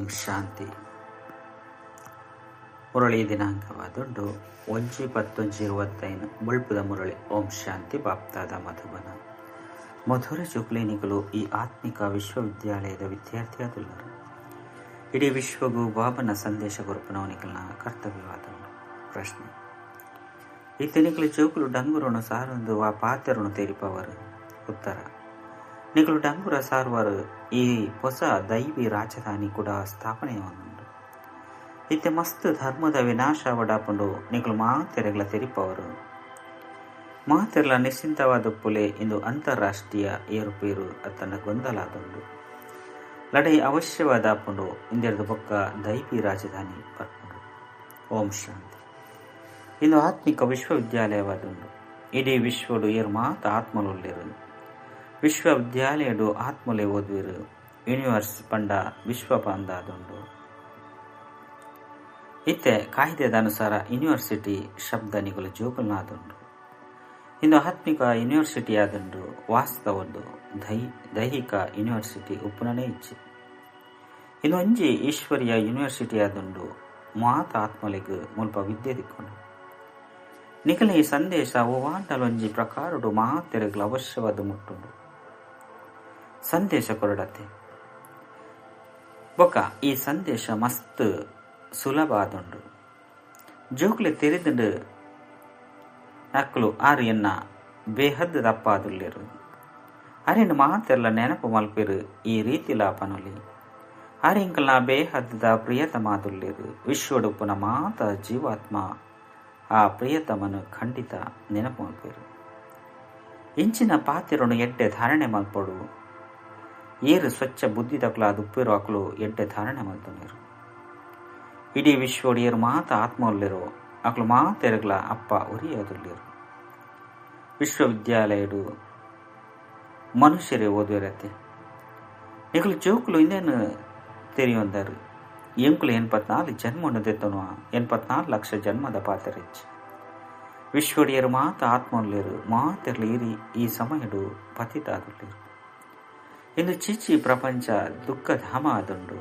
ಓಂ ಶಾಂತಿ. ಮುರಳಿ ದಿನಾಂಕವಾದುಂಡು 1-10-25. ಬೊಳ್ಪುದ ಮುರಳಿ. ಓಂ ಶಾಂತಿ. ಬಾಪ್ತಾದ ಮಧುಬನ. ಮಧುರ ಚುಕ್ಲೇನಿಗಳು ಈ ಆತ್ಮಿಕ ವಿಶ್ವವಿದ್ಯಾಲಯದ ವಿದ್ಯಾರ್ಥಿಯಾದುಲ್ಲರು. ಇಡೀ ವಿಶ್ವಗೂ ಬಾಬನ ಸಂದೇಶ ಕೊರಪನವನಿಕಲ್ನ ಕರ್ತವ್ಯವಾದುಂಡು. ಪ್ರಶ್ನೆ: ಇತ್ತೆನಿಕಲು ಚೌಕುಲು ಡಂಗುರನು ಸಾರೊಂದು ವಾ ಪಾತೆರನು ತೇರಿಪವರು? ಉತ್ತರ: ನಿಕಲು ಡಂಗುರ ಸಾರುವರು ಈ ಹೊಸ ದೈವಿ ರಾಜಧಾನಿ ಕೂಡ ಸ್ಥಾಪನೆಯಾದುಂಡು. ಇತ್ತೆ ಮಸ್ತ್ ಧರ್ಮದ ವಿನಾಶ ವಡಾಪುಂಡು. ನಿಕಲು ಮಾತೆರೆಗಳ ತೆರಿಪವರು. ಮಾತೆರ್ಲ ನಿಶ್ಚಿಂತವಾದ ಪುಲೆ ಇಂದು ಅಂತಾರಾಷ್ಟ್ರೀಯ ಏರುಪೇರು ಅತ್ತನ ಗೊಂದಲಾದುಂಡು. ಲಡೈ ಅವಶ್ಯವಾದ ಪುಂಡು. ಇಂದೆರ್ದು ಬೊಕ್ಕ ದೈವಿ ರಾಜಧಾನಿ ಬರ್ಪುಂಡು. ಓಂ ಶಾಂತಿ. ಇಂದು ಆತ್ಮಿಕ ವಿಶ್ವವಿದ್ಯಾಲಯವಾದುಂಡು. ಇಡೀ ವಿಶ್ವಡು ಏರು ಮಾತ ಆತ್ಮಲುಲ್ಲೆರು. ವಿಶ್ವವಿದ್ಯಾಲಯಡು ಆತ್ಮಲೆ ಓದುವಿರು. ಯೂನಿವರ್ಸ್ ಪಂಡ ವಿಶ್ವ ಪಂದಾದುಂಡು. ಇತ್ತೆ ಕಾಯ್ದೆದ ಅನುಸಾರ ಯೂನಿವರ್ಸಿಟಿ ಶಬ್ದ ನಿಗುಲ ಜೋಗುಲ್ನಾದುಂಡು. ಇಂದು ಆತ್ಮಿಕ ಯೂನಿವರ್ಸಿಟಿ ಆದುಂಡು. ವಾಸ್ತವದ್ದು ದೈಹಿಕ ಯೂನಿವರ್ಸಿಟಿ ಉಪ್ಪುನನೇ ಇಚ್ಛೆ. ಇಂದು ಒಂಜಿ ಈಶ್ವರಿಯ ಯೂನಿವರ್ಸಿಟಿ ಆದುಂಡು. ಮಾತ ಆತ್ಮಲೆಗ್ ಮುಲ್ಪ ವಿದ್ಯೆ ದಿಕ್ಕೊಂಡು. ನಿಕಲ ಈ ಸಂದೇಶ ಓವಾಂಡಲೊಂಜಿ ಪ್ರಕಾರಡು ಮಾತೆರೆಗ್ಲ ಅವಶ್ಯವಾದ ಮುಟ್ಟುಂಡು. ಸಂದೇಶ ಕೊರಡತೆ ಬೊಕ ಈ ಸಂದೇಶ ಮಸ್ತ್ ಸುಲಭ ಆದುಂಡು. ಜೋಕ್ಲೆ ತೆರೆದುಂಡು ನಕ್ಕಲು ಆರು ಎನ್ನ ಬೇಹದ್ ದಪ್ಪಾದುಲ್ಲೆರು. ಅರೆನ್ ಮಾತೆರ್ಲ ನೆನಪು ಮಲ್ಪೆರು ಈ ರೀತಿಲ ಪನೊಲಿ. ಅರೆಂಕಲ್ನ ಬೇಹದ್ದ ಪ್ರಿಯತಮಾದುಲ್ಲೆರು. ವಿಶ್ವಡುಪ್ಪುನ ಮಾತ ಜೀವಾತ್ಮ ಆ ಪ್ರಿಯತಮನು ಖಂಡಿತ ನೆನಪು ಮಲ್ಪೆರು. ಇಂಚಿನ ಪಾತೆರನು ಎಡ್ಡೆ ಧಾರಣೆ ಮಲ್ಪೊಡು. ಏರು ಸ್ವಚ್ಛ ಬುದ್ಧಿ ತಕ್ಲ ದುಪ್ಪಿರು ಅಕ್ಲು ಎಡ್ಡೆ ಧಾರಣೆ ಮಲ್ತೊನೇರು. ಇಡೀ ವಿಶ್ವಡು ಏರು ಮಾತ ಆತ್ಮ ಉಲ್ಲೆರು. ಅಕ್ಲು ಮಾತೆರಗ್ಲ ಅಪ್ಪ ಉರಿಯಾದುಲ್ಲೆರು. ವಿಶ್ವವಿದ್ಯಾಲಯಡು ಮನುಷ್ಯರೇ ಓದುವರತೆ. ನಿಕಲು ಜೋಕುಲು ಇನ್ನೇನು ತೆರಿಯೊಂದರು. ಎಂಕುಲು 84 ಜನ್ಮವನ್ನು ದೆತ್ತೊನುವ 84 ಲಕ್ಷ ಜನ್ಮದ ಪಾತೆರೆಚ್ಚು. ವಿಶ್ವಡಿಯರು ಮಾತ ಆತ್ಮಲ್ಲೇರು. ಮಾತೆರ್ಲು ಇರಿ ಈ ಸಮಯಡು ಪತಿತಾದುಲ್ಲೇರು. ಇಂದು ಚೀಚಿ ಪ್ರಪಂಚ ದುಃಖಧಾಮ ಆದುಂಡು.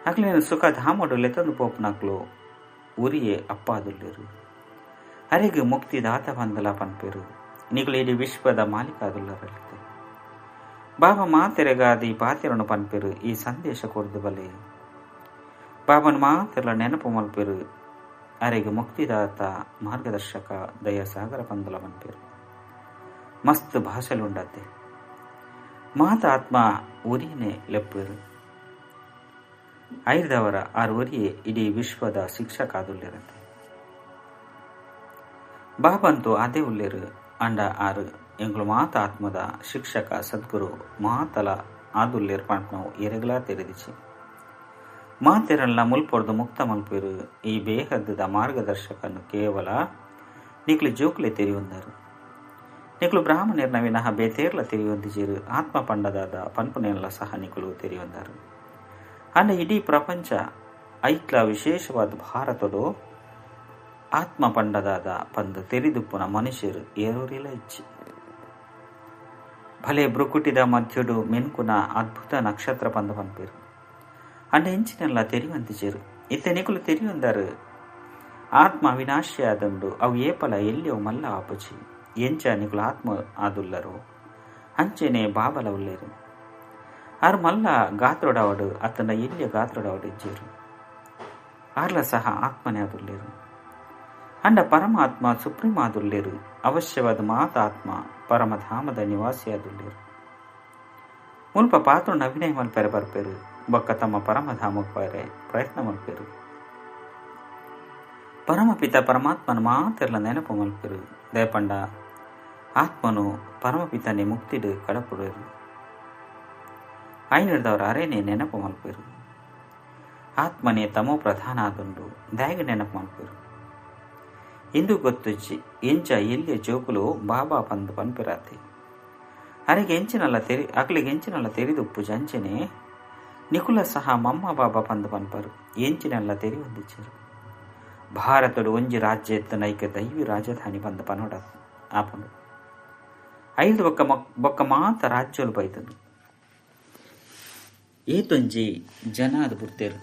ಅಕ್ಲೇನು ಸುಖಧಾಮಡು ಲೆತ್ತೊಂದು ಪೋಪುನಕ್ಲು ಉರಿಯೇ ಅಪ್ಪಾದುಲ್ಲೇರು. ಅರೆಗ್ ಮುಕ್ತಿದಾತ ಬಂದಲ ಪನ್ಪೇರು. ನಿಕುಲು ಇಡೀ ವಿಶ್ವದ ಮಾಲೀಕಾದುಲ್ಲರಲ್ಲಿದೆ. ಬಾಬಾ ಮಾತೆರೆಗಾದಿ ಪಾತೆರನು ಪನ್ಪೇರು. ಈ ಸಂದೇಶ ಕೊರ್ದು ಬಲೆ ಬಾಬನ ಮಾತೆರ್ಲ ನೆನಪು ಮಲ್ಪೇರು. ಅರೆಗ್ ಮುಕ್ತಿದಾತ ಮಾರ್ಗದರ್ಶಕ ದಯಾಸಾಗರ ಪಂದಲ ಪನ್ಪೇರು. ಮಸ್ತ್ ಭಾಷೆಲುಂಡತೆ. ಮಾತ ಆತ್ಮ ಉರಿಯನೆ ಲೆಪ್ಪೇರು. ಐದವರ ಆರು ಉರಿಯೇ ಇಡೀ ವಿಶ್ವದ ಶಿಕ್ಷಕಾದುಲ್ಲೇರಂತೆ. ಬಾಬಂತೂ ಅದೇ ಉಲ್ಲೇರು. ಅಂಡ ಆರು ಎಂಗಳು ಮಾತ ಆತ್ಮದ ಶಿಕ್ಷಕ ಸದ್ಗುರು ಮಾತಲ ಆದುಲ್ಲೇರು ಪಂಪನವು ಎರೆಗಲಾ ತೆರೆದಿಚಿ. ಮಾತೆರಲ್ಲ ಮುಲ್ಪೊರ್ದು ಮುಕ್ತ ಮಲ್ಪೇರು. ಈ ಬೇಹದ್ದದ ಮಾರ್ಗದರ್ಶಕನು ಕೇವಲ ನಿಕ್ಲು ಜೋಕ್ಲೆ ತೆರಿಯೊಂದರು. ನಿಕ್ಲು ಬ್ರಾಹ್ಮಣರ್ನ ವಿನಃ ಬೇತೇರ್ಲ ತೆರಿಯೊಂದಿಜೇರು. ಆತ್ಮ ಪಂಡದಾದ ಪನ್ಪುನೆಲ್ಲ ಸಹ ನಿಕುಲು ತೆರಿಯೊಂದರು. ಅಂಡ ಇಡೀ ಪ್ರಪಂಚ ಐತ್ಲ ವಿಶೇಷವಾದ ಭಾರತಡು ಆತ್ಮ ಪಂಡದಾದ ಪಂದು ತೆರಿದುಪ್ಪುನ ಮನುಷ್ಯರು ಏರೂರಿಲ ಇಚ್ಚಿ. ಭಲೆ ಬ್ರುಕುಟಿದ ಮಧ್ಯುಡು ಮೆನ್ಕುನ ಅದ್ಭುತ ನಕ್ಷತ್ರ ಪಂದು ಪನ್ಪೇರು. ಅಂಡ ಎಂಚಿನೆಲ್ಲ ತೆರಿವಂತಿಜೇರು. ಇತ್ತೆ ನಿಕುಲು ತೆರಿಯೊಂದರು. ಆತ್ಮ ಅವಿನಾಶಿಯಾದುಂಡು. ಅವು ಏಪಲ ಎಲ್ಲಿಯೋ ಮಲ್ಲ ಆಪುಜಿ. ಎಂಚ ನಿಕುಲು ಆತ್ಮ ಆದುಲ್ಲರು ಅಂಚೆನೆ ಬಾಬಲ ಉಲ್ಲೇರು. ಆರು ಮಲ್ಲ ಗಾತ್ರೊಡವಡು ಅತ್ತನ ಎಲ್ಲಿಯ ಗಾತ್ರೊಡವಡು ಇಜ್ಜೇರು. ಆರ್ಲ ಸಹ ಆತ್ಮನೇ ಆದುಲ್ಲೇರು. ಅಂಡ ಪರಮಾತ್ಮ ಸುಪ್ರೀಂ ಆದುಲ್ಲೇರು. ಅವಶ್ಯವಾದ ಮಾತ ಆತ್ಮ ಪರಮಧಾಮದ ನಿವಾಸಿಯಾದುಲ್ಲೇರು. ಮುಲ್ಪ ಪಾತ್ರನ ಅಭಿನಯ ಮಲ್ಪೆರೆ ಬರ್ಪೇರು. ಬೊಕ್ಕ ತಮ್ಮ ಪರಮಧಾಮಕ್ಕೆ ಪ್ರಯತ್ನ ಮಲ್ಪೇರು. ಪರಮಪಿತ ಪರಮಾತ್ಮನ ಮಾತೆರ್ಲ ನೆನಪು ಮಲ್ಪೇರು. ದಯಪಂಡ ಆತ್ಮನು ಪರಮಪಿತನೇ ಮುಕ್ತಿಡು ಕಡಪುಡೇರು. ಐನಿಡ್ದವರ ಅರೇನೆ ನೆನಪು ಮಲ್ಪೇರು. ಆತ್ಮನೇ ತಮೋ ಪ್ರಧಾನ ಆದುಂಡು. ದಾಯಗ ನೆನಪು ಮಲ್ಪೇರು. ಇಂದು ಗೊತ್ತುಜ್ಜಿ ಎಂಚ ಎಲ್ಲಿಯ ಜೋಕುಲು ಬಾಬಾ ಪಂದು ಪನ್ಪಿರಾತೆ. ಅರೆಗೆ ಎಂಚಿನಲ್ಲ ತೆರಿ ಅಕ್ಲಿಗೆ ಎಂಚಿನಲ್ಲ ತೆರಿದುಪ್ಪು ಜಂಚೆನೆ ನಿಕುಲ ಸಹ ಮಮ್ಮ ಬಾಬಾ ಪಂದು ಪನ್ಪರು. ಎಂಚಿನೆಲ್ಲ ತೆರಿ ಹೊಂದಿಚ್ಚರು. ಭಾರತಡು ಒಂಜಿ ರಾಜ್ಯ ಎತ್ತ ನೈಕ ದೈವಿ ರಾಜಧಾನಿ ಪಂದು ಪನೋಡ ಆಪುಂಡು. ಐದು ಬೊಕ್ಕ ಬೊಕ್ಕ ಮಾತ ರಾಜ್ಯಲು ಬೈದನು. ಏತೊಂಜಿ ಜನ ಆದ್ ಬುಡ್ತೆರ್.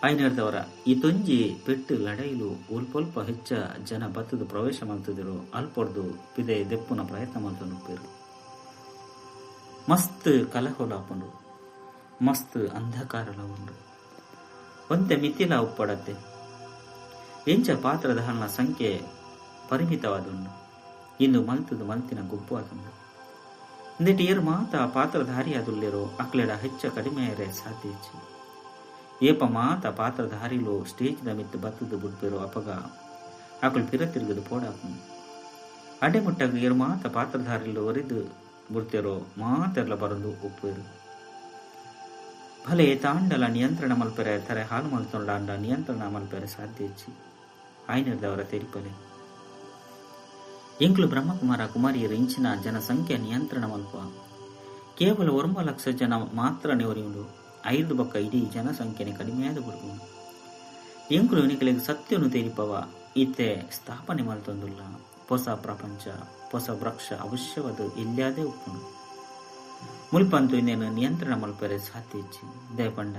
ಆಯಿನೆಡ್ದಾವರ ಈತೊಂಜಿ ಪೆಟ್ಟ್ ಲಡಾಯಿಲು ಒಲ್ಪೊಲ್ಪ ಹೆಚ್ಚ ಜನ ಬತ್ತ್ದ್ ಪ್ರವೇಶ ಮಲ್ತ್ದೆರೋ ಅಲ್ಪೊರ್ದು ಪಿದಯಿ ದೆಪ್ಪುನ ಪ್ರಯತ್ನ ಮಲ್ತೊಂದುಪ್ಪೆರ್. ಮಸ್ತ್ ಕಲಹೊಲು ಆಪುಂಡು. ಮಸ್ತ್ ಅಂಧಕಾರಲ ಉಂಡು. ಒಂತೆ ಮಿತಿಲಾ ಉಪ್ಪೊಡತ್ತೆ. ಎಂಚ ಪಾತ್ರಧಾರಿನ ಸಂಖ್ಯೆ ಪರಿಮಿತವಾದುಂಡು. ಇಂದು ಮಲ್ತ್ದ್ ಮಲ್ತಿನ ಗೊಬ್ಬು ಆದುಂಡು. ಉಂದೆಟ್ ಏರ್ ಮಾತ ಪಾತ್ರಧಾರಿಯಾದುಲ್ಲೆರೋ ಅಕ್ಲೆಡ ಹೆಚ್ಚ ಕಡಿಮೆ ಆಯೆರೆ ಸಾಧ್ಯ ಇಜ್ಜಿ. ಏಪ ಮಾತ ಪಾತ್ರಧಾರಿಲು ಸ್ಟೇಜ್ದ ಮಿತ್ತ್ ಬತ್ತ್ದ್ ಬುಡ್ಪೆರೋ ಅಪಗ ಅಕುಲು ಪಿರ ತಿರ್ಗ್ದ್ ಪೋಡಾಪುಂಡು. ಅಡೆ ಮುಟ್ಟಗ್ ಏರ್ ಮಾತ ಪಾತ್ರಧಾರಿಲು ಒರಿದ್ ಬುಡ್ತೆರೋ ಮಾತೆರ್ಲ ಬರೊಂದು ಉಪ್ಪುವೆರ್. ಭಲೆ ಏತಾಂಡಲ ನಿಯಂತ್ರಣ ಮಲ್ಪೆರೆ ತರೆ ಹಾಲು ಮಲ್ತೊಂಡಾಂಡ ನಿಯಂತ್ರಣ ಮಲ್ಪೆರೆ ಸಾಧ್ಯ ಇಜ್ಜಿ. ಆಯಿನೆಡ್ದಾವರ ತೆರಿಪಲೆ. ಎಂಕುಲು ಬ್ರಹ್ಮಕುಮಾರ ಕುಮಾರಿಯೆರ್ ಇಂಚಿನ ಜನಸಂಖ್ಯೆ ನಿಯಂತ್ರಣ ಮಲ್ಪುವ. ಕೇವಲ ಒರ್ಂಬ ಲಕ್ಷ ಜನ ಮಾತ್ರನೇ ಒರಿಯುಂಡು. ಐರ್ದ್ ಬೊಕ್ಕ ಇಡೀ ಜನಸಂಖ್ಯೆನೆ ಕಡಿಮೆಯಾದ್ ಬುಡ್ಪುಂಡು. ಎಂಕುಲು ನಿಕಲೆಗ್ ಸತ್ಯೊನು ತೆರಿಪವ. ಇತ್ತೆ ಸ್ಥಾಪನೆ ಮಲ್ತೊಂದುಲ್ಲ. ಪೊಸ ಪ್ರಪಂಚ, ಪೊಸ ವೃಕ್ಷ ಅವಶ್ಯವಾದ್ ಎಲ್ಯಾದೇ ಉಪ್ಪುಂಡು. ಮುಲ್ಪಂತೂ ಇಂದೆನ್ ನಿಯಂತ್ರಣ ಮಲ್ಪೆರೆ ಸಾಧ್ಯ ಇಜ್ಜಿ. ದಾಯೆ ಪಂಡ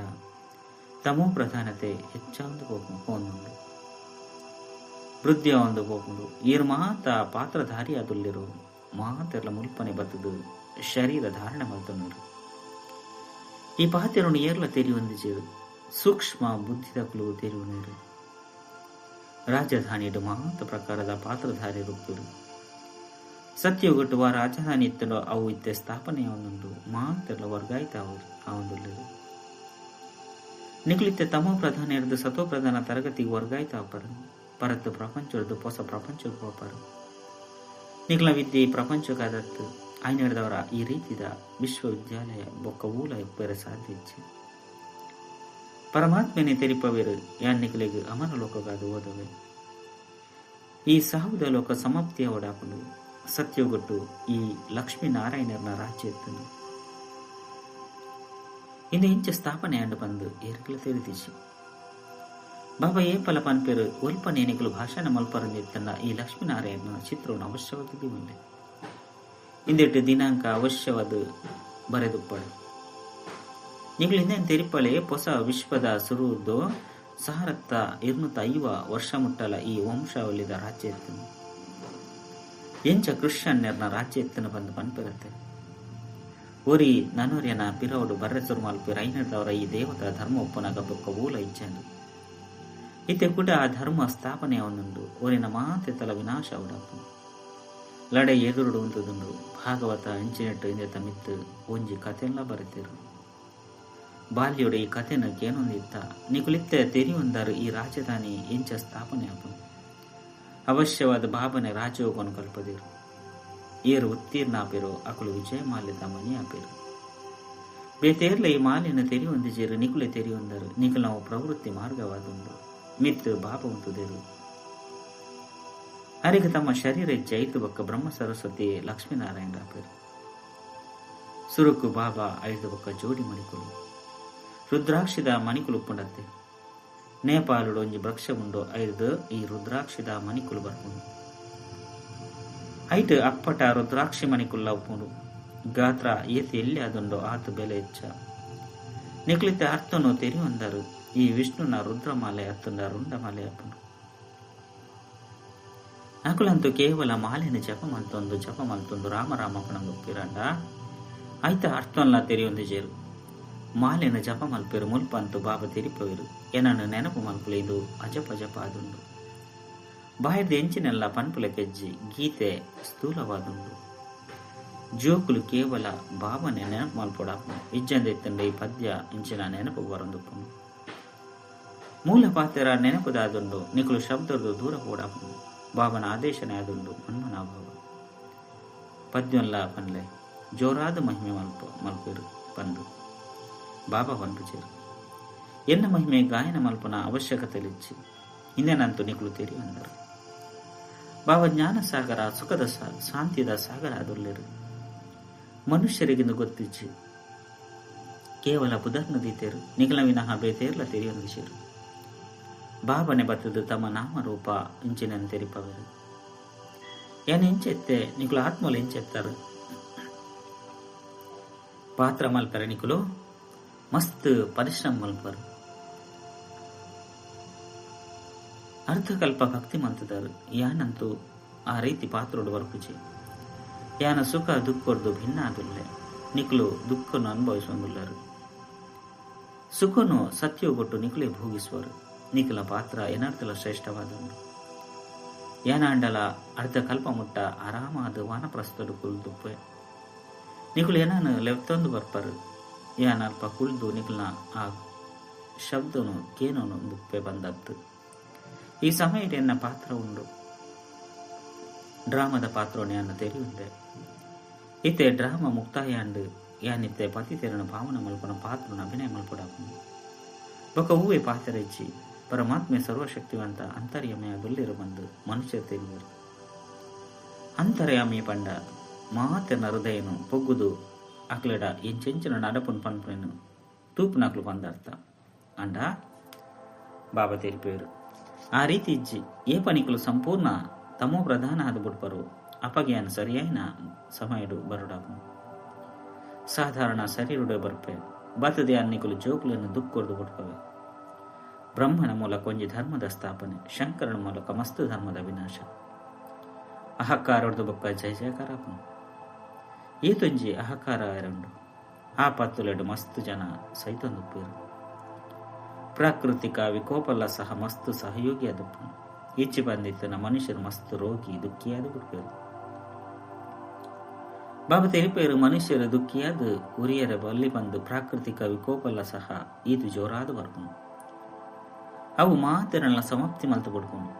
ತಮೋ ಪ್ರಧಾನತೆ ಹೆಚ್ಚಾವೊಂದು ಪೋವೊಂದುಂಡು. ವೃದ್ಧಿ ಆವೊಂದು ಪೋಪುಂಡು. ಏರ್ ಮಾತ ಪಾತ್ರಧಾರಿಯಾದುಲ್ಲೆರೋ ಮಾತೆರ್ಲ ಮುಲ್ಪನೆ ಬತ್ತ್ದ್ ಶರೀರ ಧಾರಣೆ ಮಲ್ತೊನುವೆರ್. ಈ ಪಾತೆರೊನು ಏರ್ಲ ತೆರಿಯೊಂದಿಜೆರ್. ಸೂಕ್ಷ್ಮ ಬುದ್ಧಿದಕುಲು ತೆರಿಯೊನುವೆರ್. ರಾಜಧಾನಿಡ್ ಮಾತ ಪ್ರಕಾರದ ಪಾತ್ರಧಾರಿಲು ಉಪ್ಪುವೆರ್. ಸತ್ಯಯುಗಟ್ ವಾ ರಾಜಧಾನಿ ಇತ್ತ್ಂಡೋ ಅವು ಇತ್ತೆ ಸ್ಥಾಪನೆ ಆವೊಂದುಂಡು. ಮಾತೆರ್ಲ ವರ್ಗಾಯಿತ ಆವೊಂದುಲ್ಲೆರ್. ನಿಕುಲು ಇತ್ತೆ ತಮೋ ಪ್ರಧಾನೆರ್ದ್ ಸತೋ ಪ್ರಧಾನ ತರಗತಿಗ್ ವರ್ಗಾಯಿತ ಆಪರ್. ಪರತ್ ಪ್ರಪಂಚೊರ್ದು ಪೊಸ ಪ್ರಪಂಚೊಗು ಪೋಪರ್. ನಿಕಲ್ನ ವಿದ್ಯೆ ಈ ಪ್ರಪಂಚೊಗಾದತ್ತ್. ಆಯಿನೆಡ್ದಾವರ ಈ ರೀತಿದ ವಿಶ್ವವಿದ್ಯಾಲಯ ಬೊಕ್ಕ ಓಲ ಇಪ್ಪೆರೆ ಸಾಧ್ಯ ಇಜ್ಜಿ. ಪರಮಾತ್ಮೆನೇ ತೆರಿಪವೆರ್ ಯಾನ್ ನಿಕಲೆಗ್ ಅಮರ ಲೋಕೊಗಾದ್ ಓದವೆ. ಈ ಸಾವುದ ಲೋಕ ಸಮಾಪ್ತಿ ಆವೊಡಾಪುಂಡು. ಸತ್ಯಯುಗೊಟು ಈ ಲಕ್ಷ್ಮೀ ನಾರಾಯಣೆರ್ನ ರಾಜ್ಯ ಇತ್ತ್ಂಡ್. ಇಂದು ಎಂಚ ಸ್ಥಾಪನೆ ಆಂಡ್ ಪಂದ್ ಏರೆಗ್ಲ ತೆರಿದಿಜಿ. ಬಾಬಾ ಏಪಲ ಪನ್ಪೆರ್ ಒಲ್ಪನೆ ನಿಕುಲು ಭಾಷಣ ಮಲ್ಪರಂದ್ ಇತ್ತ್ಂಡ ಈ ಲಕ್ಷ್ಮೀನಾರಾಯಣನ ಚಿತ್ರೊನು ಅವಶ್ಯವಾದ್ ದೀವೊನ್ಲೆ. ಇಂದೆಟ್ ದಿನಾಂಕ ಅವಶ್ಯವಾದ್ ಬರೆದುಪ್ಪಡ್. ನಿಕುಲು ಇಂದೆನ್ ತೆರಿಪಾಲೆ ಪೊಸ ವಿಶ್ವದ ಸುರುರ್ದು ಸಾರತ್ತ ಇರ್ನೂತ ಐವ ವರ್ಷ ಮುಟ್ಟಲ ಈ ವಂಶಾವಳಿದ ರಾಜ್ಯ ಇತ್ತ್ಂಡ್. ಎಂಚ ಕ್ರಿಶ್ಚಿಯನ್ನೆರ್ನ ರಾಜ್ಯ ಇತ್ತ್ಂಡ್ ಪಂದ್ ಪನ್ಪೆರತ್ತೆ. ಒರಿ ನನೊರಿಯನ ಪಿರವುಡು ಬರ್ರೆ ಸುರು ಮಲ್ಪುವೆರ್ ಐನೆಡ್ದಾವರ ಈ ದೇವತಾ ಧರ್ಮ ಉಪ್ಪುನಗ ಬೊಕ್ಕ ಓಲ ಇಜ್ಜಾಂಡ್. ಇತ್ತೆ ಕುಡ ಆ ಧರ್ಮ ಸ್ಥಾಪನೆ ಆವೊಂದುಂಡು. ಒರಿನ ಮಾತೆತಲ ವಿನಾಶ ಆವೊಡಾಪುಂಡು. ಲಡಯಿ ಎದುರುಡು ಉಂತುದುಂಡು. ಭಾಗವತ ಇಂಚಿನೆಟ್ ಇಂದೆತ ಮಿತ್ತ್ ಒಂಜಿ ಕತೆನ್ಲಾ ಬರೆತೆರ್. ಬಾಲ್ಯೊಡು ಈ ಕತೆನ್ ಕೇನೊಂದು ಇತ್ತ. ನಿಕುಲು ಇತ್ತೆ ತೆರಿಯೊಂದರ್ ಈ ರಾಜಧಾನಿ ಎಂಚ ಸ್ಥಾಪನೆ ಆಪುಂಡು. ಅವಶ್ಯವಾದ್ ಬಾಬನೆ ರಾಜಯೋಗೊನು ಕಲ್ಪದೆರ್. ಏರ್ ಉತ್ತೀರ್ಣ ಆಪೆರೋ ಅಕುಲು ವಿಜಯಮಾಲ್ಯದ ಮಣಿ ಆಪೆರ್. ಬೇತೆ ಏರ್ಲ ಈ ಮಾಲೆನ್ ತೆರಿಯೊಂದಿಜೆರ್ ನಿಕುಲೆ ತೆರಿಯೊಂದರ್. ನಿಕಲ್ನವು ಪ್ರವೃತ್ತಿ ಮಾರ್ಗವಾದುಂಡು. ಮಿತ್ತ್ ಬಾಬಾ ಉಂತುದೆರ್. ಅರೆಗ್ ತಮ್ಮ ಶರೀರ ಇಜ್ಜಿ ಐರ್ದ್ ಬೊಕ್ಕ ಬ್ರಹ್ಮ ಸರಸ್ವತಿ ಲಕ್ಷ್ಮೀನಾರಾಯಣ್ ಆಪೆರ್. ಸುರುಕು ಬಾಬಾ ಐರ್ದ್ ಬೊಕ್ಕ ಜೋಡಿ ಮಣಿಕುಲು. ರುದ್ರಾಕ್ಷಿದ ಮಣಿಕುಲು ಉಪ್ಪುಂಡತ್ತೆ. ನೇಪಾಳೊಡು ಒಂಜಿ ವೃಕ್ಷ ಉಂಡು ಐರ್ದ್ ಈ ರುದ್ರಾಕ್ಷಿದ ಮಣಿಕುಲು ಬರ್ಪುಂಡು. ಐಟ್ ಅಪ್ಪಟ ರುದ್ರಾಕ್ಷಿ ಮಣಿಕುಲ್ಲ ಉಪ್ಪುಂಡು. ಗಾತ್ರ ಏತ್ ಎಲ್ಯ ಆದುಂಡೋ ಆತ್ ಬೆಲೆ ಎಚ್ಚ. ನಿಕುಲು ಇತ್ತೆ ಅರ್ಥೊನು ತೆರಿಯೊಂದರ್. ಈ ವಿಷ್ಣುನ ರುದ್ರಮಾಲೆ ಅತ್ತುಂಡ ರುಂಡಮಾಲೆ ಆಪುಂಡು. ಅಕುಲಂತೂ ಕೇವಲ ಮಾಲೆನ್ ಜಪ ಮಲ್ತೊಂದು ಜಪ ಮಲ್ತೊಂದು ರಾಮ ರಾಮ ಪನೊಂದು ಉಪ್ಪುವೆರಾಂಡ ಐತ ಅರ್ಥೊನ್ಲಾ ತೆರಿಯೊಂದಿಜೆರ್. ಮಾಲೆನ್ ಜಪ ಮಲ್ಪೆರ್ ಮುಲ್ಪ ಅಂತೂ ಬಾಬಾ ತೆರಿಪವೆರ್ ಎನನ್ ನೆನಪು ಮಲ್ಪುಲೆ ಇಂದು ಅಜಪ ಜಪ ಆದುಂಡು. ಬಾಯಿರ್ದ್ ಎಂಚಿನೆನ್ಲಾ ಪನ್ಪುಲೆಕ ಇಜ್ಜಿ ಗೀತೆ ಸ್ಥೂಲವಾದುಂಡು. ಜೋಕುಲು ಕೇವಲ ಬಾಬಾನೆ ನೆನಪು ಮಲ್ಪೊಡಾಪುಂಡು. ಇಜ್ಜಂದೆ ಇತ್ತ್ಂಡ ಈ ಪದ್ಯ ಇಂಚಿನ ನೆನಪುಗು ಬರೊಂದುಪ್ಪುಂಡು. ಮೂಲ ಪಾತೆರ ನೆನಪುದಾದುಂಡು ನಿಕುಲು ಶಬ್ದೊರ್ದು ದೂರ ಪೋಡಾಪುಂಡು. ಬಾಬನ ಆದೇಶನೇ ಆದುಂಡು ಮನ್ಮನಾಭವ. ಪದ್ಯೊನ್ಲಾ ಪನ್ಲೆ ಜೋರಾದ್ ಮಹಿಮೆ ಮಲ್ಪುವೆರ್ ಪಂದ್ ಬಾಬಾ ಪನ್ಪುಜೆರ್. ಎನ್ನ ಮಹಿಮೆ ಗಾಯನ ಮಲ್ಪುನ ಅವಶ್ಯಕತೆಲ ಇಜ್ಜಿ. ಇಂದೆನಂತೂ ನಿಕುಲು ತೆರಿಯೊಂದರ್. ಬಾಬಾ ಜ್ಞಾನಸಾಗರ ಸುಖದ ಶಾಂತಿದ ಸಾಗರ ಆದುಲ್ಲೆರ್. ಮನುಷ್ಯೆರೆಗ್ ಇಂದು ಗೊತ್ತಿಜ್ಜಿ. ಕೇವಲ ಪುದರ್ನ್ ದೀತೆರ್. ನಿಕಲ್ನ ವಿನಃ ಬೇತೆ ಏರ್ಲ ತೆರಿಯೊಂದಿಜೆರ್. ಬಾಬನೆ ಬತ್ತ್ದ್ ತಮ್ಮ ನಾಮ ರೂಪ ಇಂಚಿನೆನ್ ತೆರಿಪಾವೆರ್. ಯಾನ್ ಎಂಚ ಇತ್ತೆ ನಿಕುಲು ಆತ್ಮೊಲು ಎಂಚ ಇತ್ತರ್. ಪಾತ್ರ ಮಲ್ಪೆರೆ ನಿಕುಲು ಮಸ್ತ್ ಪರಿಶ್ರಮ ಮಲ್ಪರು. ಅರ್ಧಕಲ್ಪ ಭಕ್ತಿ ಮಲ್ತದಾರು. ಯಾನಂತೂ ಆ ರೀತಿ ಪಾತ್ರೋಡು ಬರ್ಪುಜಿ. ಯಾನ ಸುಖ ದುಃಖೊರ್ದು ಭಿನ್ನ ಆದುಲ್ಲೆ. ನಿಕುಲು ದುಃಖನು ಅನುಭವಿಸೊಂದುಲ್ಲರು. ಸುಖನು ಸತ್ಯಗೊಟ್ಟು ನಿಕುಲೇ ಭೋಗಿಸುವರು. ನಿಕುಲ ಪಾತ್ರ ಏನರ್ಥಲ ಶ್ರೇಷ್ಠವಾದುಂಡು. ಯಾನಾಂಡಲ ಅರ್ಧಕಲ್ಪ ಮುಟ್ಟ ಆರಾಮಾದ ವಾನಪ್ರಸ್ಥಡು ಕುಲ್ದುಪ್ಪೆ. ನಿಕುಲು ಏನಾನು ಲೆತ್ತೊಂದು ಬರ್ಪರು. ಯಾನ ಅಲ್ಪ ಕುಲ್ದು ನಿಕುಲ್ನ ಆ ಶಬ್ದನು ಕೇನೋನು ದುಪ್ಪೆ ಬಂದತ್ತು. ಈ ಸಮಯದ ಎನ್ನ ಪಾತ್ರ ಉಂಡು. ಡ್ರಾಮದ ಪಾತ್ರವನ್ನು ಯಾನ ತೆರೆಯುಂದೆ. ಇತ್ತೆ ಡ್ರಾಮ ಮುಕ್ತಾಯ ಅಂಡು ಯಾನಿತ್ತೆ ಪತಿ ತೆರನ ಭಾವನ ಮಲ್ಪನ ಪಾತ್ರನ ಅಭಿನಯ ಮಲ್ಪಡಾಪುಂಡು. ಬೊಕ ಹೂವೆ ಪಾತ್ರ ಇಚ್ಚಿ ಪರಮಾತ್ಮೆ ಸರ್ವಶಕ್ತಿವಂತ ಅಂತರ್ಯಮಯ ದುಲ್ಲಿರು ಬಂದು ಮನುಷ್ಯ ತೆರೆಯುವರು. ಅಂತರ್ಯಾಮಿ ಪಂಡ ಮಾತೆನ ಹೃದಯನು ಪೊಗ್ಗುದು ಅಕ್ಲೆಡ ಎಂಚೆಂಚಿನ ನಡಪುನ್ ಪನ್ಪುನು ತೂಪುನಕ್ಲು ಪಂದರ್ಥ ಅಂಡ ಬಾಬಾ ತೆರಿಪೇರು. ಆ ರೀತಿ ಇಜ್ಜಿ ಏಪನಿಕಲು ಸಂಪೂರ್ಣ ತಮೋ ಪ್ರಧಾನ ಆದ ಬುಡ್ಪರು ಅಪಗ್ಯಾನ ಸರಿಯಾಯಿನ ಸಮಯಡು ಬರುಡಾಪು. ಸಾಧಾರಣ ಶರೀರುಡೆ ಬರ್ಪೆ ಬತ್ತದೆ ಅನ್ನಿಕಲು ಜೋಕುలను ದುಕ್ಕೊರ್ದು ಬುಡ್ಪವೆ. ಬ್ರಹ್ಮನ ಮೂಲಕ ಒಂಜಿ ಧರ್ಮದ ಸ್ಥಾಪನೆ, ಶಂಕರನ ಮೂಲಕ ಮಸ್ತು ಧರ್ಮದ ವಿನಾಶ. ಅಹಕ್ಕಾರೊಡ್ದು ಬೊಕ್ಕ ಜಯ ಜಯಕಾರಾಪುನು. ಈತೊಂಜಿ ಅಹಕಾರ ಎರண்டு ಆ ಪತ್ತುಲೆಡು ಮಸ್ತು ಜನ ಸೈತೊಂದುಪ್ಪೇರು. ಪ್ರಾಕೃತಿಕ ವಿಕೋಪಲ್ಲ ಸಹ ಮಸ್ತು ಸಹಯೋಗಿ ಆದಪ್ಪನು. ಈಚೆ ಬಂದಿತ್ತನ ಮನುಷ್ಯರು ಮಸ್ತು ರೋಗಿ ದುಃಖಿಯಾದ ಬಿಡ್ಪೇರು. ಬಾಬಾ ತೆರಿಪೇರು ಮನುಷ್ಯರು ದುಃಖಿಯಾದ ಉರಿಯರ ಬಲ್ಲಿ ಬಂದು ಪ್ರಾಕೃತಿಕ ವಿಕೋಪಲ್ಲ ಸಹ ಈದು ಜೋರಾದ ಬರ್ಪುನು. ಅವು ಮಾತೆರಲ್ಲ ಸಮಾಪ್ತಿ ಮಲ್ತು ಬಿಡ್ಪುನು.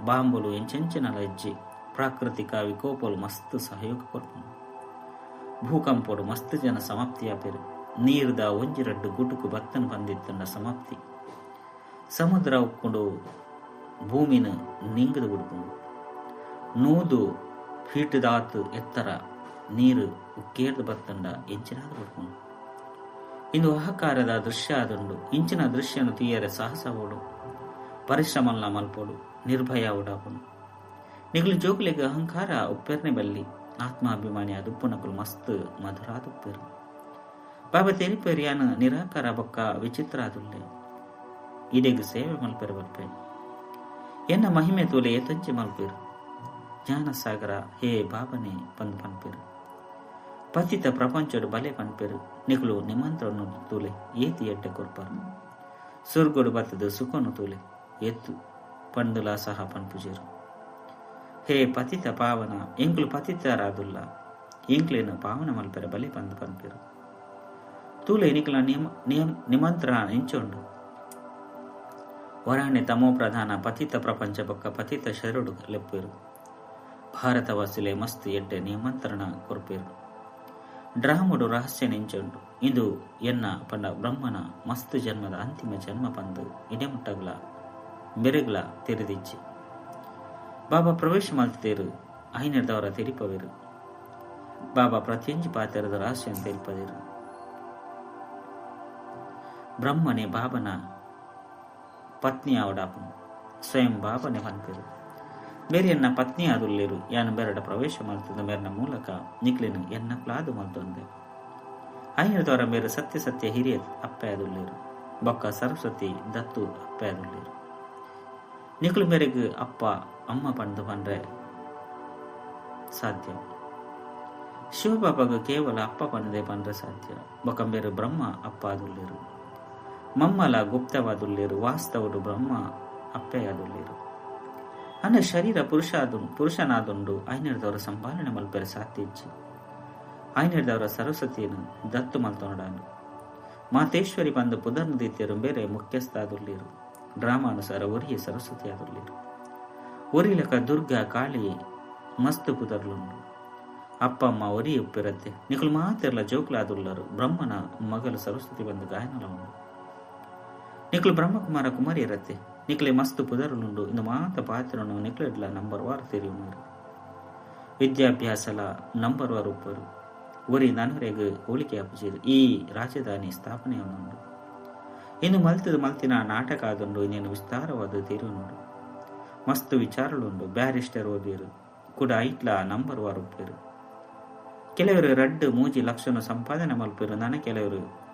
ಬಾಂಬುಲು ಎಂಚೆಂಚಿನಲ ಹೆಜ್ಜೆ ಪ್ರಾಕೃತಿಕ ವಿಕೋಪಲು ಮಸ್ತು ಸಹಯೋಗ ಕೊರ್ಪುನು. ಭೂಕಂಪೋಡು ಮಸ್ತು ಜನ ಸಮಾಪ್ತಿಯಾಪೇರು. ನೀರ್ದ ಒಂಜಿರಡ್ಡು ಗುಟುಕು ಬತ್ತನ ಬಂದಿತ್ತನ್ನ ಸಮಾಪ್ತಿ. ಸಮುದ್ರ ಉಕ್ಕೊಂಡು ಭೂಮಿನ ನಿಂಗದು ಬಿಡ್ಕೊಂಡು 100 ಫೀಟ್ದಾತು ಎತ್ತರ ನೀರು ಉಕ್ಕೇರ್ದು ಬತ್ತಂಡ ಎಂಚಿನಾದ ಬಿಡ್ಕೊಂಡು. ಇಂದು ಅಹಕಾರದ ದೃಶ್ಯ ಆದುಂಡು. ಇಂಚಿನ ದೃಶ್ಯನು ತೀಯರೆ ಸಾಹಸ ಓಡು, ಪರಿಶ್ರಮಲ್ಲ ಮಲ್ಪೋಡು, ನಿರ್ಭಯ ಓಡಾಪುನು. ನಿಗಲು ಜೋಕುಲಿಗೆ ಅಹಂಕಾರ ಉಪ್ಪೆರ್ನೆ ಬಲ್ಲಿ ಆತ್ಮಾಭಿಮಾನಿ ಅದುಪ್ಪುನಕುಲು ಮಸ್ತ್ ಮಧುರಾದುಪ್ಪೆರು. ಬಾಬಾ ತೆರಿಪೆರಿಯಾನ ನಿರಾಕಾರ ಬೊಕ್ಕ ವಿಚಿತ್ರ ಆದುಲ್ಲೆ. ಇಡೆಗ್ ಸೇವೆ ಮಲ್ಪೆರು ಬರ್ಪೆ. ಎನ್ನ ಮಹಿಮೆ ತೋಲೆ ಏತಂಚೆ ಮಲ್ಪೇರು. ಜ್ಞಾನಸಾಗರ ಹೇ ಬಾಬನೆ ಬಂದು ಪನ್ಪೇರು. ಪತಿತ ಪ್ರಪಂಚಡು ಬಲೆ ಪನ್ಪೇರು. ನಿಕುಲು ನಿಮಂತ್ರಣ ತೂಲೆ ಏತಿ ಎಡ್ಡೆ ಕೊರ್ಪರು. ಸುರ್ಗೊಡು ಬತ್ತದ ಸುಖನು ತೂಲೆ ಎತ್ತು ಪಂಡುಲ ಸಹ ಪನ್ಪುಜೇರು. ಹೇ ಪತಿತ ಪಾವನ ಎಂಕ್ಲು ಪತಿತರಾದುಲ್ಲ ಎಂಕ್ಲೇನು ಪಾವನ ಮಲ್ಪೆರ ಬಲೆ ಬಂದು ಪನ್ಪೇರು. ತೂಲೆ ನಿಕುಲ ನಿಮಂತ್ರಣ ಎಂಚೊಂಡು. ವರಾಣೆ ತಮೋ ಪ್ರಧಾನ ಪತಿತ ಪ್ರಪಂಚ ಬೊಕ್ಕ ಪತಿತ ಶರುಡು ಲೆಪ್ಪೇರು. ಭಾರತವಾಸಿಲೆ ಮಸ್ತ್ ಎಡ್ಡೆ ನಿಮಂತ್ರಣ ಕೊರ್ಪೇರು. ಡ್ರಾಮುಡು ರಹಸ್ಯ ನೆಂಚುಂಡು. ಇದು ಎನ್ನ ಪಂಡ ಬ್ರಹ್ಮನ ಮಸ್ತ್ ಜನ್ಮದ ಅಂತಿಮ ಜನ್ಮ ಪಂದು ಇಡೆಮುಟ್ಟಗ್ಲ ಮೆರುಗ್ಲ ತೆರೆದಿಚ್ಚಿ. ಬಾಬಾ ಪ್ರವೇಶ ಮಲ್ತೇರು ಐನರ್ದವರ ತೆರಿಪವೇರು. ಬಾಬಾ ಪ್ರತಿಯೊಂಜಿ ಪಾತೆರದ ರಹಸ್ಯ ತೆರಿಪದೇರು. ಬ್ರಹ್ಮನೇ ಬಾಬನ ಪತ್ನಿ ಆವಡಾಪುನು. ಸ್ವಯಂ ಬಾಬನೆ ಪನ್ಪೇರು. ಮೇರೆಯನ್ನ ಪತ್ನಿ ಆದುಲ್ಲೇರು. ಯಾನು ಬೆರಡ ಪ್ರವೇಶ ಮಲ್ತದ ಮೇರಿನ ಮೂಲಕ ನಿಕ್ಲೇನು ಎನ್ನ ಕ್ಲಾದು ಮಲ್ತೊಂದೆ. ಐನದವರ ಮೇರೆ ಸತ್ಯ ಸತ್ಯ ಹಿರಿಯ ಅಪ್ಪೆ ಆದುಲ್ಲೇರು. ಬೊಕ್ಕ ಸರಸ್ವತಿ ದತ್ತು ಅಪ್ಪೆ ಆದುಲ್ಲೇರು. ನಿಕ್ಲು ಮೇರೆಗೆ ಅಪ್ಪ ಅಮ್ಮ ಪಂದು ಪಂಡ್ರೆ ಸಾಧ್ಯ. ಶಿವಬಾಬಾಗ ಕೇವಲ ಅಪ್ಪ ಪಂದೆ ಪಂಡ್ರೆ ಸಾಧ್ಯ. ಬೊಕ್ಕ ಮೇರು ಬ್ರಹ್ಮ ಅಪ್ಪ ಆದುಲ್ಲೇರು. ಮಮ್ಮಲ ಗುಪ್ತವಾದುಲ್ಲೇರು. ವಾಸ್ತವಡು ಬ್ರಹ್ಮ ಅಪ್ಪೆ ಆದುಲ್ಲೇರು. ಅನ್ನ ಶರೀರ ಪುರುಷನಾದುಂಡು ಐನರ್ದವರ ಸಂಪಾಲನೆ ಮಲ್ಪೆರೆ ಸಾಧ್ಯ ಇಜ್ಜಿ. ಐನರ್ದವರ ಸರಸ್ವತಿಯನ್ನು ದತ್ತು ಮಲ್ತೊಂಡಾನು. ಮಾತೇಶ್ವರಿ ಬಂದು ಪುದರ್ನ ದೀತಿಯರು ಬೇರೆ ಮುಖ್ಯಸ್ಥ ಆದುಲ್ಲೇರು. ಡ್ರಾಮಾನುಸಾರ ಒರಿಯ ಸರಸ್ವತಿ ಆದುಲ್ಲೇರು. ಒರಿಲಕ ದುರ್ಗಾ ಕಾಳಿ ಮಸ್ತು ಪುದರ್ಲುಂಡು. ಅಪ್ಪ ಅಮ್ಮ ಒರಿ ಉಪ್ಪಿರತ್ತೆ. ನಿಕುಲು ಮಾತೆರ್ಲ ಜೋಕ್ಲಾದುಲ್ಲರು. ಬ್ರಹ್ಮನ ಮಗಲು ಸರಸ್ವತಿ ಬಂದು ಗಾಯನಲ ಉಂಡು. ನಿಕುಲು ಬ್ರಹ್ಮಕುಮಾರ ಕುಮಾರಿ ಇರತ್ತೆ. ನಿಕ್ಲೆ ಮಸ್ತು ಪುದರುಲುಂಡು. ಇಂದು ಮಾತ ಪಾತ್ರನು ನಿಕ್ಲೆಡ್ಲ ನಂಬರ್ ವಾರ್ ತೆರಿಯುವರು. ವಿದ್ಯಾಭ್ಯಾಸಲ ನಂಬರ್ ವಾರ್ ಉಪ್ಪರು. ಒರಿ ನನರೆಗ್ ಹೋಲಿಕೆ ಅಪ್ಪುಜೇರು. ಈ ರಾಜಧಾನಿ ಸ್ಥಾಪನೆ ಉಂಡು. ಇನ್ನು ಮಲ್ತದ ಮಲ್ತಿನ ನಾಟಕ ಆದುಂಡು. ಇನ್ನೇನು ವಿಸ್ತಾರವಾದ ತೆರಿಯುನುಂಡು. ಮಸ್ತು ವಿಚಾರಲುಂಡು. ಬ್ಯಾರಿಸ್ಟರ್ ಓದಿರು ಕೂಡ ಐಟ್ಲ ನಂಬರ್ ವಾರ್ ಉಪ್ಪೇರು. ಕೆಲವರು ರಡ್ಡ್ ಮೂಜಿ ಲಕ್ಷನು ಸಂಪಾದನೆ ಮಲ್ಪೆರ್ ನನ ಕೆಲವರು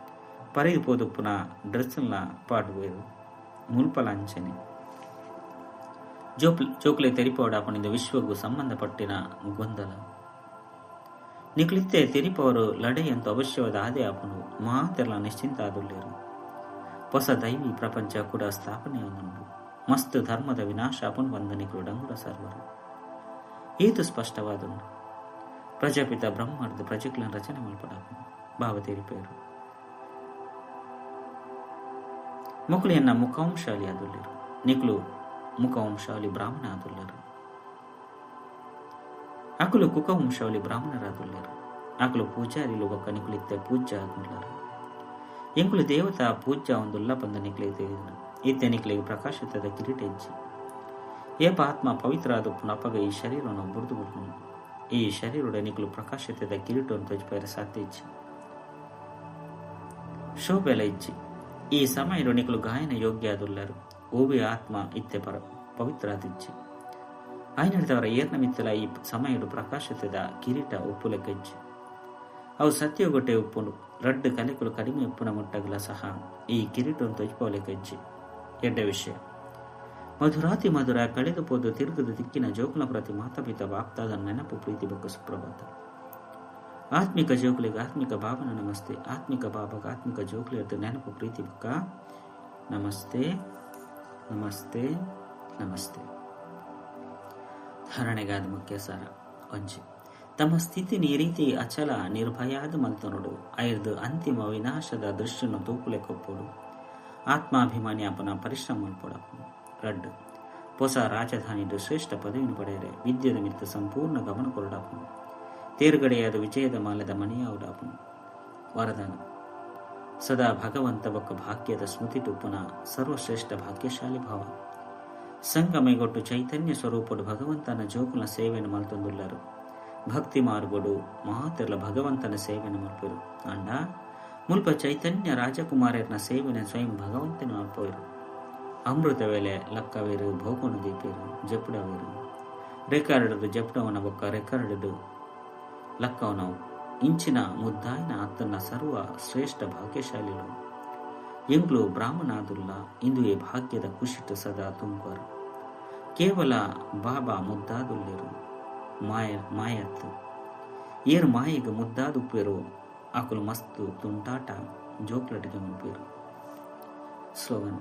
ಪರಿದ್ ಪೋದುಪ್ಪುನ ಡ್ರೆಸ್ಸ್ಲ ಪಾಡುವೆರ್ ಮುಲ್ಪಲ ಅಂಚನೆ. ಜೋಕ್ಲೆ ತೆರಿಪಾವೊಡಾಪುನಿಂದ ವಿಶ್ವಗ್ ಸಂಬಂಧಪಟ್ಟಿನ ಗೊಂದಲ. ನಿಕುಲಿತ್ತೆ ತೆರಿಪಾವರು ಲಡಯಿ ಅಂತೂ ಅವಶ್ಯವಾದ್ ಆದೇ ಆಪುಂಡು ಮಾತೆರ್ಲಾ ನಿಶ್ಚಿಂತ ಆದುಲ್ಲೆರ್. ಪೊಸ ದೈವಿ ಪ್ರಪಂಚ ಕುಡ ಸ್ಥಾಪನೆ ಆವೊಂದುಂಡು. ಮಸ್ತ್ ಧರ್ಮದ ವಿನಾಶ ಆಪುಂಡು ಪಂದ್ ನಿಕುಲು ಡಂಗುರ ಸಾರುವರ್. ಏತ್ ಸ್ಪಷ್ಟವಾದುಂಡು. ಪ್ರಜಾಪಿತ ಬ್ರಹ್ಮರ್ದ್ ಪ್ರಜೆಕ್ಲೆನ್ ರಚನೆ ಮಲ್ಪೊಡಾಪುಂಡು. ಬಾಬಾ ತೆರಿಪಾಯೆರ್. ಮೊಕುಲು ಎನ್ನ ಮುಖವಂಶಾವಳಿ ಆದುಲ್ಲೆರ್. ನಿಕುಲು ಮುಖವಂಶಾವಳಿ ಬ್ರಾಹ್ಮಣ ಆದುಲ್ಲೆರ್. ಅಕುಲು ಕುಕವಂಶಾವಳಿ ಬ್ರಾಹ್ಮಣರಾದುಲ್ಲೆರ್. ಅಕುಲು ಪೂಜಾರಿಲು ಬೊಕ್ಕ ನಿಕುಲು ಇತ್ತೆ ಪೂಜ್ಯ ಆದುಲ್ಲೆರ್. ಎಂಕುಲು ದೇವತಾ ಪೂಜ್ಯ ಆವೊಂದುಲ್ಲ ಪಂದ್ ನಿಕ್ಲೆಗ್ ತೆರಿದುಂಡು. ಇತ್ತೆ ನಿಕ್ಲೆಗ್ ಪ್ರಕಾಶಿತದ ಕಿರೀಟ ಇಜ್ಜಿ. ಏಪ ಆತ್ಮ ಪವಿತ್ರ ಆದುಪ್ಪುಂಡು ಅಪಗ ಈ ಶರೀರೊನು ಬುಡ್ದು ಬುಡ್ಪುಂಡು. ಈ ಶರೀರೊಡು ನಿಕುಲು ಪ್ರಕಾಶಿತದ ಕಿರೀಟೊನು ತೋಜಿಪಾಯೆರೆ ಸಾಧ್ಯ ಇಜ್ಜಿ. ಶೋಭೆಲ ಇಜ್ಜಿ. ಈ ಸಮಯೊಡು ನಿಕುಲು ಗಾಯನ ಯೋಗ್ಯ ಆದುಲ್ಲೆರ್. ಒವ್ವೇ ಆತ್ಮ ಇತ್ತೆ ಪವಿತ್ರ ಆದಿಜ್ಜಿ. ಆಯಿನೆಡ್ದಾವರ ಏರ್ನ ಮಿತ್ತ್ಲಾ ಈ ಸಮಯೊಡು ಪ್ರಕಾಶತೆದ ಕಿರೀಟ ಉಪ್ಪುಲೆಕ್ಕ ಇಜ್ಜಿ. ಅವು ಸತ್ಯಯುಗೊಟೇ ಉಪ್ಪುಂಡು. ರಡ್ಡ್ ಕಲೆಕುಲು ಕಡಿಮೆ ಉಪ್ಪುನ ಮುಟ್ಟಗ್ಲಾ ಸಹ ಈ ಕಿರೀಟೊನು ತೋಜಿಪಾವುಲೆಕ್ಕ ಇಜ್ಜಿ. ಎಡ್ಡೆ ವಿಷಯ. ಮಧುರಾತಿ ಮಧುರ ಕಳೆದು ಪೋದು ತಿರುಗುದು ತಿಕ್ಕಿನ ಜೋಕುಲ್ನ ಪ್ರತಿ ಮಾತಾಪಿತ ಬಾಪ್ದಾದನ ನೆನಪು ಪ್ರೀತಿ ಬೊಕ್ಕ ಸುಪ್ರಭಾತ. ಆತ್ಮಿಕ ಜೋಕುಲೆಗ್ ಆತ್ಮಿಕ ಬಾಬನ ನಮಸ್ತೆ. ಆತ್ಮಿಕ ಬಾಬಗ್ ಆತ್ಮಿಕ ಜೋಕುಲೆರ್ದ್ ನೆನಪು ಪ್ರೀತಿ ಬೊಕ್ಕ ನಮಸ್ತೆ ನಮಸ್ತೆ ನಮಸ್ತೆ. ಧಾರಣೆಗಾದ್ ಮುಖ್ಯ ಸಾರ ಒಂಜಿ. ತಮ್ಮ ಸ್ಥಿತಿನ್ ಈ ರೀತಿ ಅಚಲ ನಿರ್ಭಯಾದ್ ಮಲ್ತೊನೊಡು. ಐರ್ದ್ ಅಂತಿಮ ವಿನಾಶದ ದೃಶ್ಯನ್ ತೂಪುಲೆಕ ಉಪ್ಪೊಡು. ಆತ್ಮಾಭಿಮಾನಿ ಆಪುನ ಪರಿಶ್ರಮ ಮಲ್ಪೊಡಾಪುಂಡು. ರಡ್ಡ್. ಪೊಸ ರಾಜಧಾನಿಡ್ ಶ್ರೇಷ್ಠ ಪದವಿನ್ ಪಡೆಯರೆ ವಿದ್ಯೆದ ಮಿತ್ತ್ ಸಂಪೂರ್ಣ ಗಮನ ಕೊರೊಡಾಪುಂಡು. ತೇರ್ಗಡೆಯಾದ್ ವಿಜಯದ ಮಾಲೆದ ಮಣಿಯಾವೊಡಾಪುಂಡು. ವರದಾನ. ಸದಾ ಭಗವಂತ ಬೊಕ್ಕ ಭಾಗ್ಯದ ಸ್ಮೃತಿಟ್ ಉಪ್ಪುನ ಸರ್ವಶ್ರೇಷ್ಠ ಭಾಗ್ಯಶಾಲಿ ಭವ. ಸಂಗಮೆಗೊಟ್ಟು ಚೈತನ್ಯ ಸ್ವರೂಪೊಡು ಭಗವಂತನ ಜೋಕುಲ್ನ ಸೇವೆನ್ ಮಲ್ತೊಂದುಲ್ಲರ್. ಭಕ್ತಿ ಮಾರ್ಗೊಡು ಮಾತೆರ್ಲ ಭಗವಂತನ ಸೇವೆನ್ ಮಲ್ಪುವೆರ್. ಆಂಡ ಮುಲ್ಪ ಚೈತನ್ಯ ರಾಜಕುಮಾರೆರ್ನ ಸೇವೆನ್ ಸ್ವಯಂ ಭಗವಂತನೆ ಮಲ್ಪುವೆರ್. ಅಮೃತ ವೇಳೆ ಲಕ್ಕವೆರ್, ಭೋಗೊನು ದೀಪೆರ್, ಜೆಪುಡವೆರ್. ರೆಕಾರ್ಡ್ ಡ್ ಜೆಪುಡವುನ ಬೊಕ್ಕ ರೆಕಾರ್ಡ್ ಡ್ ಲಕ್ಕವುನವು ಇಂಚಿನ ಮುದ್ದಾಯಿನ ಅತ್ತಂಡ ಸರ್ವ ಶ್ರೇಷ್ಠ ಭಾಗ್ಯಶಾಲಿಲು ಎಂಕ್ಲು ಬ್ರಾಹ್ಮಣಾದುಲ್ಲ ಇಂದುವೆ ಭಾಗ್ಯದ ಖುಷಿಟ್ ಸದಾ ತೂಂಕುವರ್. ಕೇವಲ ಬಾಬಾ ಮುದ್ದಾದುಲ್ಲೆರ್ ಮಾಯತ್. ಏರ್ ಮಾಯೆಗ್ ಮುದ್ದಾದ್ ಉಪ್ಪುವೆರೋ ಅಕುಲು ಮಸ್ತ್ ತುಂಟಾಟ ಜೋಕ್ಲಟಿಗೆ ಮಲ್ಪುವೆರ್. ಸ್ಲೋಗನ್,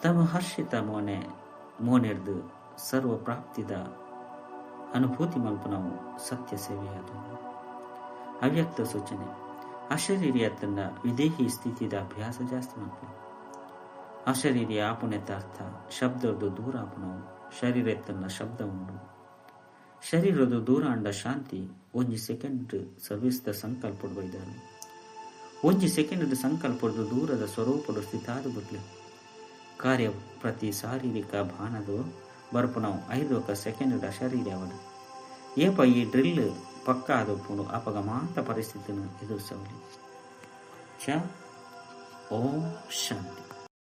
ತಮ ಹರ್ಷಿತ ಮೋನೆ ಮೋನೆರ್ದ್ ಸರ್ವ ಪ್ರಾಪ್ತಿದ ಅನುಭೂತಿ ಮಲ್ಪುನವು ಸತ್ಯ ಸೇವೆಯಾದುಂಡು. ಅವ್ಯಕ್ತ ಸೂಚನೆ, ಅಶರೀರಿ ಅತ್ತಂಡ ವಿದೇಹಿ ಸ್ಥಿತಿದ ಅಭ್ಯಾಸ ಜಾಸ್ತಿ ಮಲ್ಪುಲೆ. ಅಶರೀರಿ ಆಪುನೆತ್ತ ಅರ್ಥ ಶಬ್ದರ್ದ್ ದೂರ ಆಪುನವು. ಶರೀರ ಎತ್ತಂಡ ಶಬ್ದ ಉಂಡು. ಶರೀರದ ದೂರ ಆಂಡ ಶಾಂತಿ ಒಂಜಿ ಸೆಕೆಂಡ್ ಸರ್ವಿಸ್ದ ಸಂಕಲ್ಪೊಡು ಬೈದಾರ್. ಒಂಜಿ ಸೆಕೆಂಡ್ ಸಂಕಲ್ಪೊಡ್ದು ದೂರದ ಸ್ವರೂಪೊಡು ಸ್ಥಿತಾದ್ ಬುಡ್ಲೆ. ಕಾರ್ಯ ಪ್ರತಿ ಶಾರೀರಿಕ ಭಾನದ ಬರ್ಪುನವು ಐದೊಕ ಸೆಕೆಂಡ್ ಅಶರೀರಿ ಆವಡ್. ಏಪ ಈ ಡ್ರಿಲ್ ಪಕ್ಕ ಆದುಪ್ಪುಂಡು ಅಪಗ ಮಾತ ಪರಿಸ್ಥಿತಿನ್ ಎದುರಿಸವೊಲಿ. ಚ ಓಂ ಶಾಂತಿ.